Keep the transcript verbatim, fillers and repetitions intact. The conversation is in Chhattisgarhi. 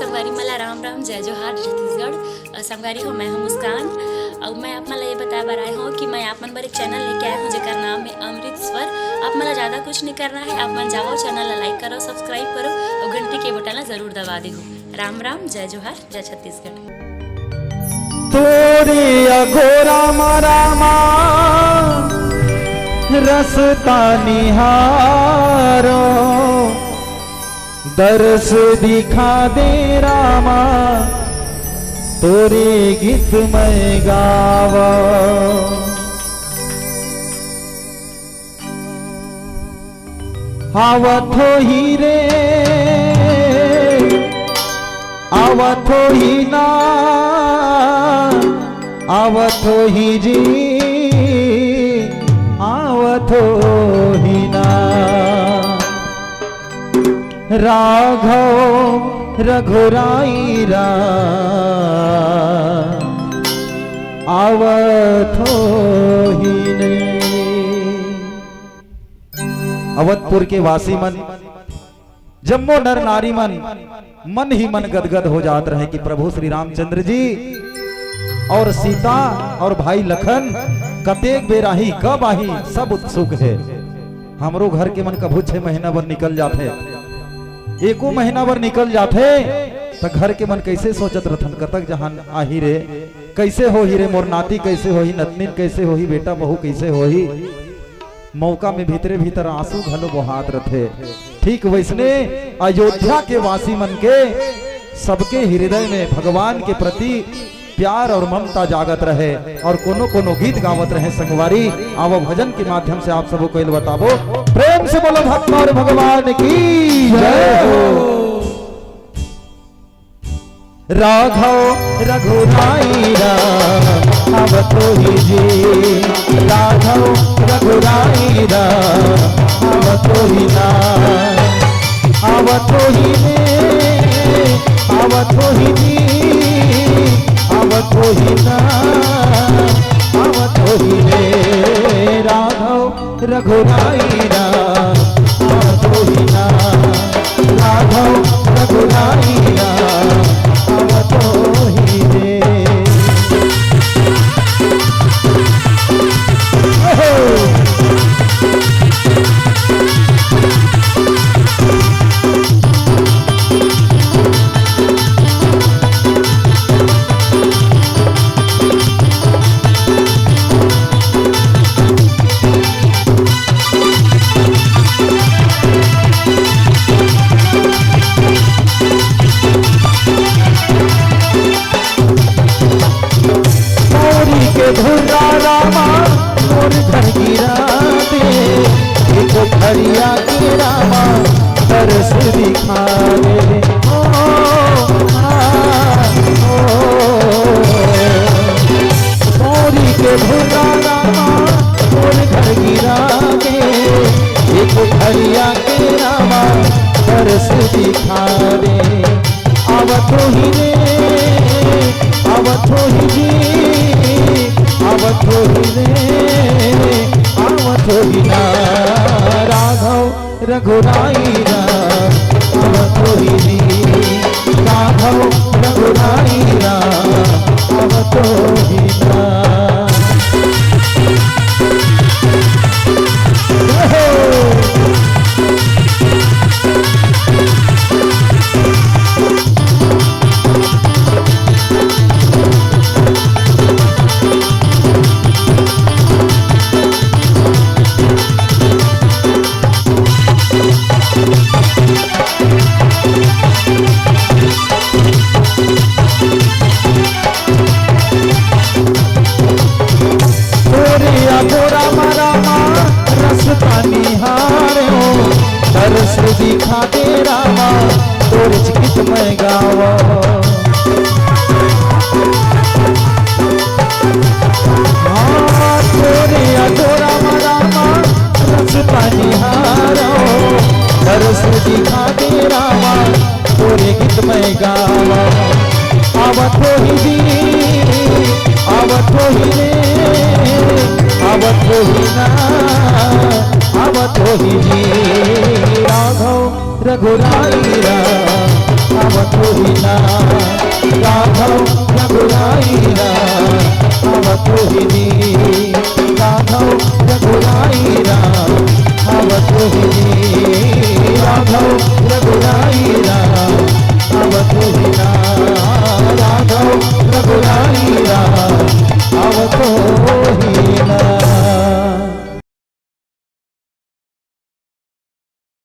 संगवारी मन ला राम राम, जय जोहार, छत्तीसगढ़। अ, संगवारी हो, मैं हूं मुस्कान। अउ मैं आप मन ला ये बताए बर आए हूं कि मैं आप मन बर एक चैनल लेके आए हूं, जेकर नाम है अमृत स्वर। आप मन ला ज्यादा कुछ नहीं करना है, आप मन जाओ, चैनल ला लाइक करो, सब्सक्राइब करो अउ घंटी के बटन ला जरूर दबा देहू। राम राम, जय जोहार, जय छत्तीसगढ़। तोरे अघोरा मा रामा रसता निहारो, दरस दिखा दे रामा, तोरे गीत मैं गावा। आवत होही रे, आवत होही ना, आवत होही जी, आवत होही ना। राघव रघुराई रा, आवत होही ने। अवधपुर के वासी मन, जम्मो नर नारी मन, मन ही मन गदगद हो जात रहे कि प्रभु श्री रामचंद्र जी और सीता और भाई लखन कतेक बेर आही, कब आही, सब उत्सुक है। हमरो घर के मन कभू छह महीना बर निकल जाथे, एको महीना बर निकल जाथे, त घर के मन कैसे सोचत रथन, कतक जहान आही रे, कैसे होही रे, मोर नाती कैसे होही, नतनीन कैसे होही, बेटा बहू कैसे होही। मौका में भीतरे भीतर आंसू घलो बोहात रथे। ठीक वैसने अयोध्या के वासी मन के सबके हृदय में भगवान के प्रति प्यार और ममता जागत रहे। और कोनो कोनो गीत गावत रहे संगवारी। आवो भजन के माध्यम से आप सबो को बताबो। प्रेम से बोलो भक्त और भगवान की जय हो। राघव रघुराई रा, आवत होही जी। राघव रघुराई रा, आवत होही ना। आवत होही ने, आवत होही जी, आवत होही ना, आवत होही ने। राघव रघुराई रा, आवत होही ना। राघव रघुराई रा, आवत होही ने। ओहो। मौरी के धुर्रा रामा मोर घर गिरा दे, एक घरिया के रामा तरस दिखा दे। ओ, आ, ओ, मौरी के धुर्रा रामा मोर घर गिरा दे, एक घरिया के रामा तरस दिखा दे। आवत होही रे, आवत होही जी, आवत होही रे, आवत होही ना। राघव रघुराई रा, आवत होही जी। राघव रघुराई रा, आवत होही ना। तोरे अघोरा मा रामा रसता निहारो, तरस दिखा दे रामा, तोरे चिकित मैं गावा। हाँ, तोरे अघोरा मा रामा रसता निहारो, तरस दिखा दे रामा, तोरे गीत मैं गावा। आवत होही जी, आवत होही रे, आवत होही ना, आवत होही जी। राघव रघुराई रा, आवत होही ना। जी।